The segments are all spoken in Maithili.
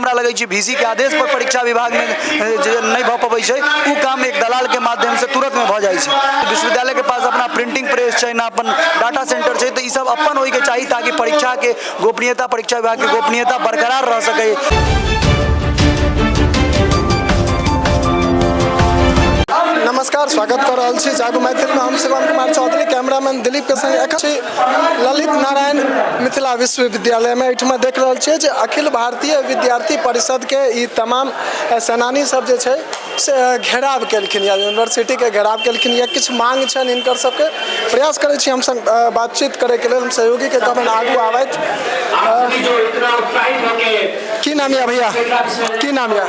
हमरा लगै छै वी सी के आदेश पर परीक्षा विभागमे जे नहि भऽ पबै छै ओ काम एक दलालके माध्यमसँ तुरन्तमे भऽ जाइ छै। विश्वविद्यालयके पास अपना प्रिंटिंग प्रेस छै, ना अपन डाटा सेंटर छै, तऽ ई सब अपन होइके चाही ताकि परीक्षाके गोपनीयता, परीक्षा विभागके गोपनीयता बरकरार रह सकै। नमस्कार, स्वागत कर रहल छी जागू मैथिल में। हम शिवम कुमार चौधरी, कैमरामैन दिलीप के संग एखन छी ललित नारायण मिथिला विश्वविद्यालय में। एहिठमा देख रहल छियै जे अखिल भारतीय विद्यार्थी परिषद के ई तमाम सेनानी सब जे छै से घेराव केलखिन या यूनिवर्सिटी के घेराव केलखिन या किछु मांग छनि हिनकर सबके। प्रयास करै छी हम संग बातचीत करैके लेल, हम सहयोगी के कहबनि आगू आबथि। की नाम यऽ भैया? की नाम यऽ?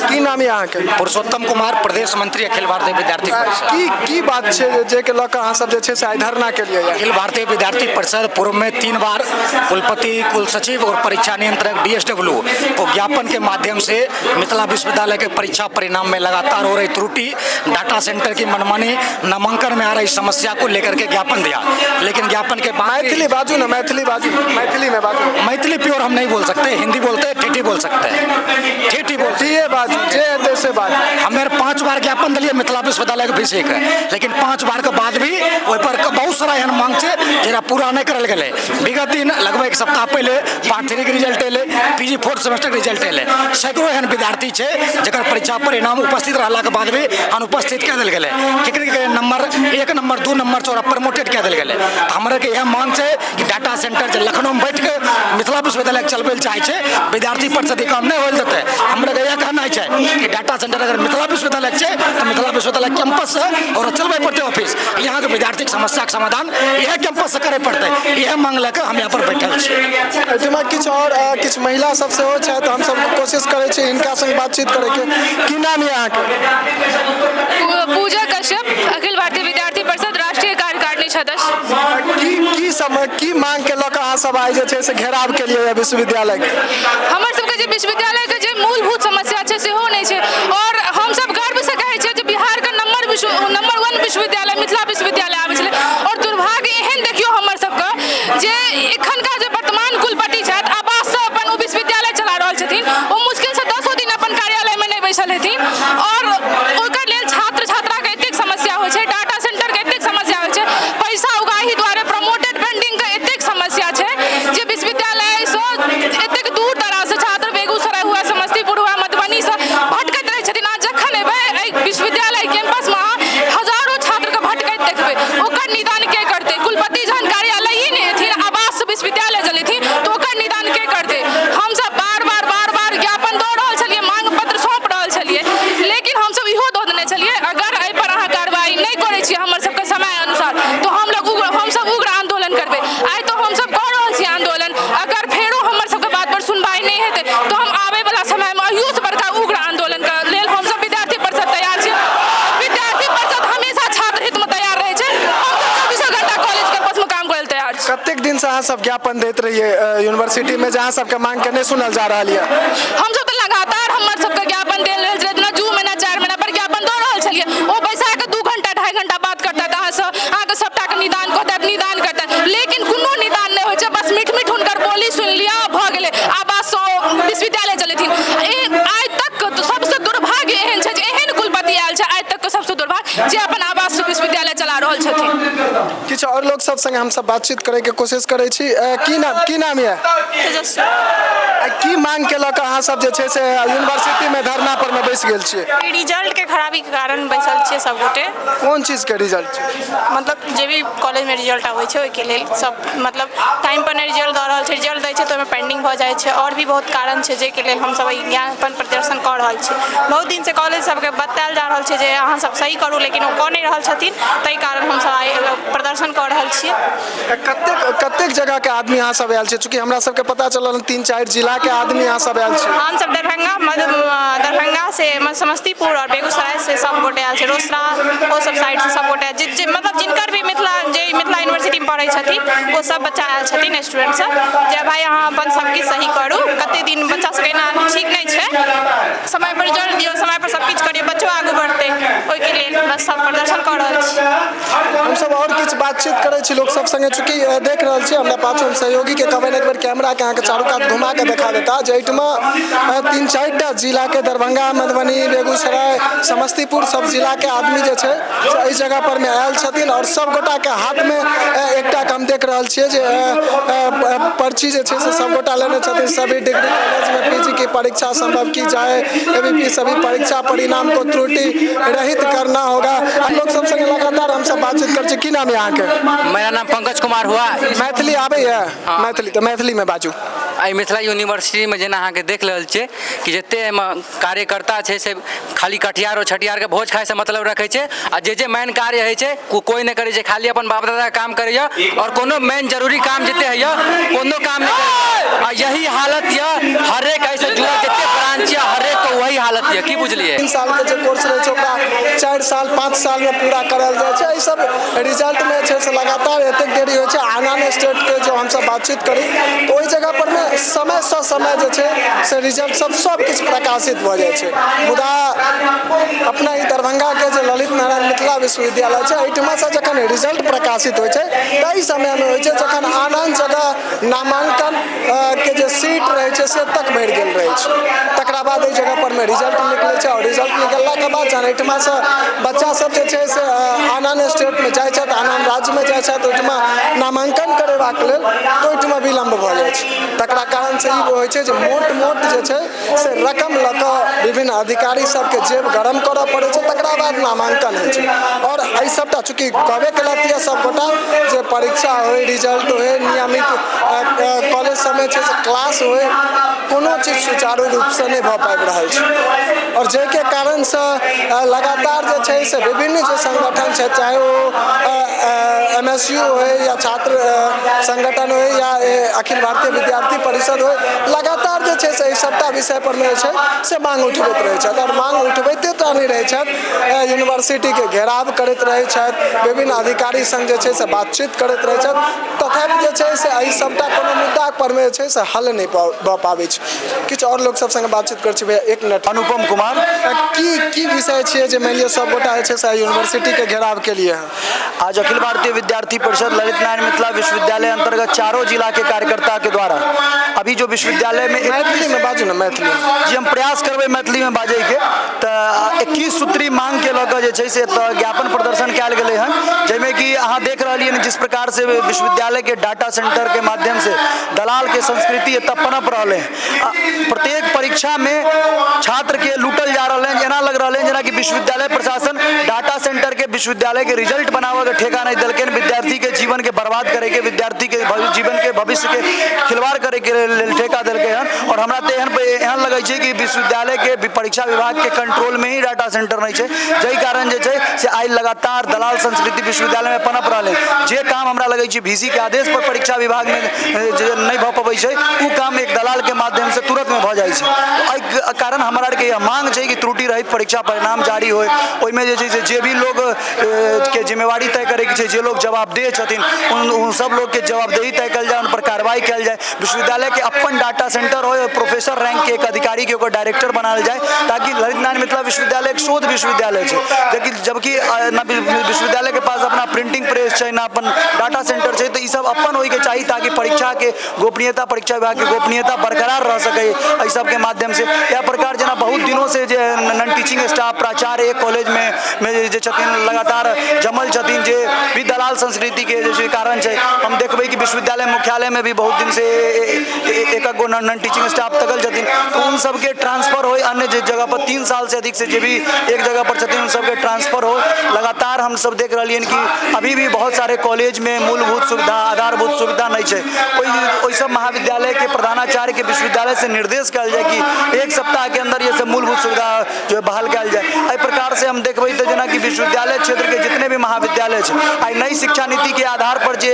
की नाम यऽ अहाँके? पुरुषोत्तम कुमार, प्रदेश मंत्री, अखिल भारतीय विद्यार्थी परिषद। की की बात छै जे के लऽ कऽ अहाँ सब जे छै से आइ धरना केलियै यऽ? अखिल भारतीय विद्यार्थी परिषद पूर्व में 3 बार कुलपति, कुल सचिव और परीक्षा नियंत्रक डीएसडब्ल्यू को ज्ञापन के माध्यम से मिथिला विश्वविद्यालय के परीक्षा परिणाम में लगातार हो रही त्रुटि, डाटा सेंटर की मनमानी, नामांकन में आ रही समस्या को लेकर के ज्ञापन दिया, लेकिन ज्ञापन के बाद भी- मैथिली बाजू ने, मैथिली बाजू, मैथिली में बाजू। मैथिली प्योर हम नहीं बोल सकते, हिंदी बोलते हैं, ठेठी बोल सकते हैं, ठेठी बोल ठेठिए बाजू, जे हेतै से बाजू। हमें 5 बार ज्ञापन दिलियै मिथिला विश्वविद्यालय के विषय के, लेकिन 5 बार के बाद भी ओहि पर बहुत सारा एहन मांग छै जेकरा पूरा नहि करल गेलै। विगत दिन लगभग 1 सप्ताह पहिले पार्ट 3 के रिजल्ट एलै, पीजी 4th semester के रिजल्ट एलै। सैकड़ों एहन विद्यार्थी छै जकर परीक्षा परिणाम उपस्थित रहलाके बाद भी अनुपस्थित कए देल गेलै। केकरे केकरे नंबर 1 नंबर 2 नंबर से ओकरा प्रमोटेड कए देल गेलै। तऽ हमरा के इएह मांग छै कि डाटा सेंटर जे लखनऊमे बैठ के मिथिला विश्वविद्यालय के चलबै लए चाहै छै, विद्यार्थी परिषद ई काम नहि होय लए देतै। हमरा के इएह कहनाइ छै कि डाटा सेंटर अगर मिथिला विश्वविद्यालय के छै तऽ मिथिला विश्वविद्यालय कैंपस से ओकरा चलबै पड़तै ऑफिस। यहाँके विद्यार्थीके समस्याके समाधान इएह कैंपस से करय पड़तै। इएह मांग लए कऽ हम यहाँ पर बैठल छी। एहिठमा किछु आओर किछु महिला सब सेहो छथि, हमसब कोशिश करै छी हिनका संग बातचीत करैके। की नाम यऽ अहाँके? पूजा कश्यप, अखिल भारतीय विद्यार्थी परिषद राष्ट्रीय कार्यकारिणी सदस्य। की की समय की मांग के लऽ कऽ अहाँ सब आइ जे छै से घेराव केलियै विश्वविद्यालय के? हमर सबके जे विश्वविद्यालय के जे मूलभूत समस्या छै सेहो नहि छै, और हमसब गर्व से कहै छियै जे बिहार के नंबर 1 विश्वविद्यालय मिथिला विश्वविद्यालय आबै छलै। और दुर्भाग्य एहन देखियौ हमर सबके जे एखनका जे वर्तमान कुलपति छथि आवास से अपन ओ विश्वविद्यालय चला रहल छथिन, ओ मुश्किल से 10 दिन अपन कार्यालय में नहि बैसल हेथिन, और ओकर लेल छात्र छात्रा के एतेक समस्या होइ छै, डाटा सेंटर के एतेक समस्या होइ छै, पैसा उगाही द्वारे प्रमोटेड पेंडिंग के एतेक समस्या छै जे विश्वविद्यालय से एतेक दूर दराज से छात्र बेगूसराय हुआ, समस्तीपुर हुआ, मधुबनी से भटकैत रहै छथिन। अहाँ जखन एबै एहि विश्वविद्यालय कैंपस में अहाँ हजारों छात्र के भटकैत देखबै, ओकर निदान के करतै? कुलपति जहन कार्यालय ही नहि एथिन, आवास से विश्वविद्यालय चलेथिन तऽ ओकर निदान के करतै? हमसब बार बार बार बार ज्ञापन दऽ रहल छलियै, मांग पत्र सौंप रहल छलियै, लेकिन हमसब इहो दऽ देने छलियै अगर एहि पर अहाँ कार्रवाई नहि करै छियै हमर सबके समय अनुसार तऽ हमसब उग्र आंदोलन करबै। आइ तऽ हमसब कऽ रहल छियै आंदोलन, अगर फेरो हमर सबके बात पर सुनवाई नहि हेतै तऽ हम आबै वाला समय में अहियो से बड़का उग्र आंदोलन के लेल हमसब विद्यार्थी परिषद तैयार छियै। विद्यार्थी परिषद हमेशा छात्र हित में तैयार रहै छै। हमसब 24 घंटा कॉलेज कैंपस में काम करै लए तैयार छी। कतेक दिन से अहाँ सब ज्ञापन दैत रहियै यूनिवर्सिटी में जे अहाँ सबके मांग के नहि सुनल जा रहल यऽ? हमसब तऽ लगातार हमर सबके ज्ञापन देल रहल छलै, जेना 2 महीना 4 महीना पर ज्ञापन दऽ रहल छलियै। ओ बैसा कऽ 2 घंटा 2.5 घंटा बात करतथि अहाँसँ, अहाँके सबटाके निदान कहतथि, निदान करतथि, लेकिन कोनो निदान नहि होइ छै। बस मीठ मीठ हुनकर बोली सुनि लिअ, भऽ गेलै, आवाससँ विश्वविद्यालय चलेथिन। आइ तक सबसँ दुर्भाग्य एहन छै जे एहन कुलपति आयल छै, आइ तक सबसँ दुर्भाग्य जे अपन आवाससँ विश्वविद्यालय चला रहल छथिन। किछु आओर लोक सब संगे हमसब बातचीत करैके कोशिश करै छी। की नाम, की नाम यऽ? तेजस्वी। की मांग के लऽ कऽ अहाँ सब जे छै से यूनिवर्सिटी में धरना पर में बैस गेल छियै? रिजल्ट के खराबी के कारण बैसल छियै सब गोटे। कोन चीज के रिजल्ट छै? मतलब जे भी कॉलेज में रिजल्ट आबै छै ओहिके लेल सब मतलब टाइम पर नहि रिजल्ट दऽ रहल छै, रिजल्ट दै छै तऽ ओहिमे पेंडिंग भऽ जाइ छै, आओर भी बहुत कारण छै जाहिके लेल हमसब ई ज्ञापन प्रदर्शन कऽ रहल छी। बहुत दिनसँ कॉलेज सबके बतायल जा रहल छै जे अहाँ सब सही करू, लेकिन ओ कऽ नहि रहल छथिन, ताहि कारण हमसब आइ प्रदर्शन कऽ रहल छियै। कतेक कतेक जगह के आदमी अहाँ सब आयल छियै? चूँकि हमरा सबके पता चलल 3-4 जिला के आदमी अहाँ सब आयल छियै। हमसब दरभंगा से समस्तीपुर और बेगूसराय से सब गोटे आयल छै, रोसड़ा ओ सब साइड से सब गोटे जे मतलब जिनकर भी मिथिला जे मिथिला यूनिवर्सिटी में पढ़ै छथिन ओ सब बच्चा आयल छथिन, स्टूडेंट सब, जे भाई अहाँ अपन सब किछु सही करू। कते दिन बच्चा सबके एना ठीक नहि छै, समय पर रिजल्ट दियौ, समय पर सब किछु करियौ, बच्चो आगू बढ़तै, ओहिके लेल बस सब प्रदर्शन कऽ रहल छी। हमसब आओर किछु बात बातचीत करै छी लोक सब संगे। चूँकि देख रहल छी हमरा पाछू हम सहयोगीके कहबनि एक बेर कैमराके अहाँके चारू कात घुमा कऽ देखा देता जे एहिठमा 3-4 टा जिलाके, दरभंगा, मधुबनी, बेगूसराय, समस्तीपुर, सब जिलाके आदमी जे छै से एहि जगह पर मे आयल छथिन आओर सब गोटाके हाथमे एकटा के हम देख रहल छियै जे पर्ची जे छै से सब गोटा लेने छथिन। सभी डिग्री कॉलेज में पीजी की परीक्षा संभव की जाए, एबीपी, सभी परीक्षा परिणाम को त्रुटि रहित करना होगा। आ लोक सब संगे लगातार हमसब बातचीत करै छी। की नाम है अहाँके? मेरा नाम पंकज कुमार हुआ। मैथिली आबैए? मैथिली तऽ मैथिलीमे बाजू। एहि मिथिला यूनिवर्सिटीमे जेना अहाँके देख रहल छियै कि जते एहिमे कार्यकर्ता छै से खाली कटिहार और छठिहारके भोज खाइसँ मतलब रखै छै आ जे जे मेन कार्य होइ छै कोइ नहि करै छै। खाली अपन बाप दादाके काम करैए और कोनो मेन जरूरी काम जते होइए, कोनो काम नहि करैए। आ यही हालत यऽ हरेक एहिसँ जुड़ल जते ब्रांच यऽ, हरेक के वही हालत यऽ, की बुझलियै? 3 सालके जे कोर्स रहै छै, ओकरा 4 साल, 5 सालमे पूरा करायल जाइ छै। एहि सब रिजल्टमे छै से लगातार एतेक देरी होइ छै। आन आन स्टेटके जो हमसब बातचीत करी तऽ ओहि जगह पर मे समयसँ समय जे छै से रिजल्ट सब सब किछु प्रकाशित भऽ जाइ छै। मुदा अपना ई दरभंगाके जे ललित नारायण मिथिला विश्वविद्यालय छै, एहिठमासँ जखन रिजल्ट प्रकाशित होइ छै, ताहि समयमे होइ छै जखन आन आन जगह नामाङ्कन के जे सीट रहै छै से तक भरि गेल रहै छै। तकरा बाद एहि जगह पर मे रिजल्ट निकलै छै आओर रिजल्ट निकललाके बाद जहन एहिठमासँ बच्चा सब जे छै से आन आन स्टेटमे जाइ छथि, आन आन राज्यमे जाइ छथि ओहिठमा नामाङ्कन करेबाक लेल, तऽ ओहिठमा विलम्ब भऽ जाइ छै। तकरा कारणसँ ई होइ छै जे मोट मोट जे छै से रकम लऽ कऽ विभिन्न अधिकारी सबके जेब गरम करऽ पड़ै छै, तकरा बाद नामाङ्कन होइ छै। आओर एहि सबटा चूँकि कहबे केलथि यऽ सबगोटा जे परीक्षा होइ, रिजल्ट होइ, नियमित कॉलेज सबमे छै से क्लास होइ, कोनो चीज सुचारू रूपसँ नहि भऽ पाबि रहल छै। आओर जाहिके कारणसँ लगातार जे छै से विभिन्न जे संगठन छै, चाहे ओ एमएसयू होइ या छात्र संगठन होइ या अखिल भारतीय विद्यार्थी परिषद होइ, लगातार जे छै से एहि सबटा विषय पर मे जे छै से मांग उठबैत रहै छथि। आओर मांग उठबैते टा नहि रहै छथि, यूनिवर्सिटीके घेराव करैत रहै छथि, विभिन्न अधिकारी संग जे छै से बातचीत करैत रहै छथि। तथापि जे छै से एहि सबटा कोनो मुद्दा पर मे जे छै से हल नहि भऽ पाबै छै। किछु आओर लोक सब संगे बातचीत करै छी। भैया, एक मिनट। अनुपम कुमार। की की विषय छियै जे मानि लिअ सब गोटा जे छै से यूनिवर्सिटीके घेराव के लिए हँ? आज अखिल भारतीय विद्यार्थी परिषद ललित नारायण मिथिला विश्वविद्यालय अंतर्गत चारों जिला के कार्यकर्ता के द्वारा अभी जो विश्वविद्यालय में मैथिलीमे बाजू ने, मैथिलीमे। जी, हम प्रयास करबै मैथिलीमे बाजैके। तऽ 21 सूत्री मांगके लऽ कऽ जे छै से एतऽ ज्ञापन प्रदर्शन कयल गेलै हन, जाहिमे कि अहाँ देख रहलियै हन जिस प्रकार से विश्वविद्यालय के डाटा सेंटर के माध्यम से दलाल के संस्कृति एतऽ पनप रहलै हन। प्रत्येक परीक्षामे छात्र के लूटल जा रहल है। एना लग रहल है जेनाकि विश्वविद्यालय प्रशासन डाटा सेंटर के विश्वविद्यालय के रिजल्ट बनाबऽ के ठेका नहि देलकै, विद्यार्थी के जीवन के बर्बाद करे के, विद्यार्थी के जीवन के, भविष्य के खिलवाड़ करे के लेल ठेका देलकै हन। और हमरा तऽ एहन एहन लगै छै कि विश्वविद्यालय के परीक्षा विभाग के कंट्रोल में ही डाटा सेंटर नहि छै, जाहि कारण जे छै से आइ लगातार दलाल संस्कृति विश्वविद्यालय में पनप रहलै। जे काम हमरा लगै छै वीसी के आदेश पर परीक्षा विभाग में जे नहि भऽ पबै छै, ओ काम एक दलाल के माध्यम से तुरंत में भऽ जाइ छै। तऽ एहि कारण हमरा आरके यह मांग छै कि त्रुटि रहित परीक्षा परिणाम जारी होय। ओहिमे जे छै से जे भी लोग के जिम्मेवारी तय करैके छै, जे लोग जवाबदेह छथिन, उन उन सब लोग के जवाबदेही तय कयल जाय, उन पर कार्रवाई कयल जाय। विश्वविद्यालय के अपन डाटा सेंटर होय और प्रोफेसर रैंक के एक अधिकारी के ओकर डायरेक्टर बनायल जाय, ताकि ललित नारायण मिथिला विश्वविद्यालय एक शोध विश्वविद्यालय छै, जबकि जबकि न विश्वविद्यालय के पास अपना प्रिंटिंग प्रेस छै, ना अपन डाटा सेंटर छै। तऽ ई सब अपन होइके चाही, ताकि परीक्षा के गोपनीयता, परीक्षा विभाग के गोपनीयता बरकरार रह सके एहि सबके माध्यम से। इएह प्रकार जेना बहुत दिनों से जे नॉन टीचिंग स्टाफ, प्राचार्य एक कॉलेज में जे छथिन, लगातार जमल छथिन, जे भी दलाल संस्कृति के जे छै कारण छै। हम देखबै कि विश्वविद्यालय मुख्यालय में भी बहुत दिन से एक एक गो नॉन टीचिंग स्टाफ तकल छथिन, तऽ उन सबके ट्रांसफर होय अन्य जे जगह पर। 3 साल से अधिक से जे भी एक जगह पर छथिन, उन सबके ट्रांसफर हो। लगातार हम सब देख रहलियन कि अभी भी बहुत सारे कॉलेज में मूलभूत सुविधा, आधारभूत सुविधा नहि छै। ओहि ओहि सब महाविद्यालय के प्रधानाचार्य के विश्वविद्यालय से निर्देश कयल जाय कि एक सप्ताह के अंदर ये सब मूलभूत सुविधा जो है बहाल कयल जाय। एहि प्रकार से हम देखबै तऽ जेनाकि विश्वविद्यालय क्षेत्र के जितने भी महाविद्यालय छै, आइ नई शिक्षा नीति के आधार पर जे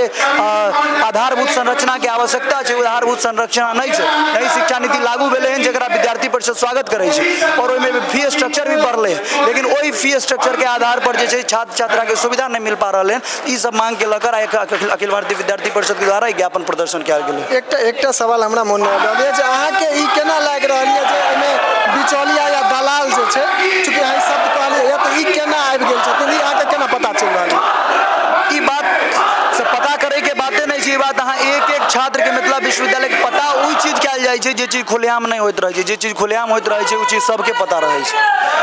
आधारभूत संरचना के आवश्यकता छै, ओ आधारभूत संरचना नहि छै। नई शिक्षा नीति लागू भेलै हन, जकरा विद्यार्थी परिषद स्वागत करै छै और ओहिमे फी स्ट्रक्चर भी बढ़लै हन, लेकिन ओहि फी स्ट्रक्चर के आधार पर जे छै छात्र छात्रा के सुविधा नहि मिल पा रहल हन। ई सब मांग के लऽ आइ अखिल अखिल भारतीय विद्यार्थी परिषद के द्वारा ई ज्ञापन प्रदर्शन कयल गेलै। एकटा एकटा सवाल हमरा मोनमे आबि रहल यऽ जे अहाँके ई केना लागि रहल यऽ जे एहिमे बिचौलिया या दलाल जे छै, चूँकि अहाँ ई शब्द कहलियै यऽ, तऽ ई केना आबि गेल छथिन? ई अहाँके केना पता चलि रहल यऽ? ई बात छी ई बात, अहाँ एक एक छात्रके मिथिला विश्वविद्यालयके पता ओहि चीज कयल जाइ छै जे चीज खुलेआम नहि होइत रहै छै। जे चीज खुलेआम होइत रहै छै ओ चीज सबके पता रहै छै।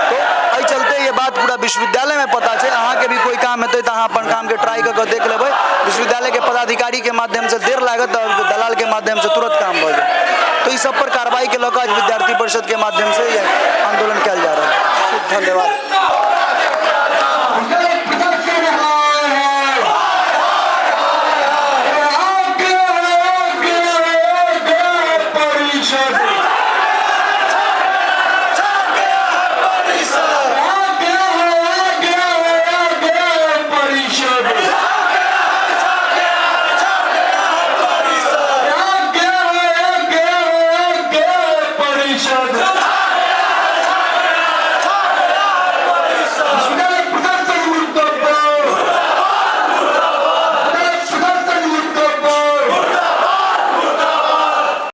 तो एहि चलते ये बात पूरा विश्वविद्यालयमे पता छै। अहाँके भी कोइ काम हेतै तऽ अहाँ अपन कामके ट्राई कऽ कऽ देख लेबै। विश्वविद्यालयके पदाधिकारीके माध्यमसँ देर लागत तऽ दलालके माध्यमसँ तुरंत काम भऽ जायत। तो ई सब पर कार्रवाईके लऽ कऽ आज विद्यार्थी परिषदके माध्यमसँ ई आंदोलन कयल जा रहल है। धन्यवाद।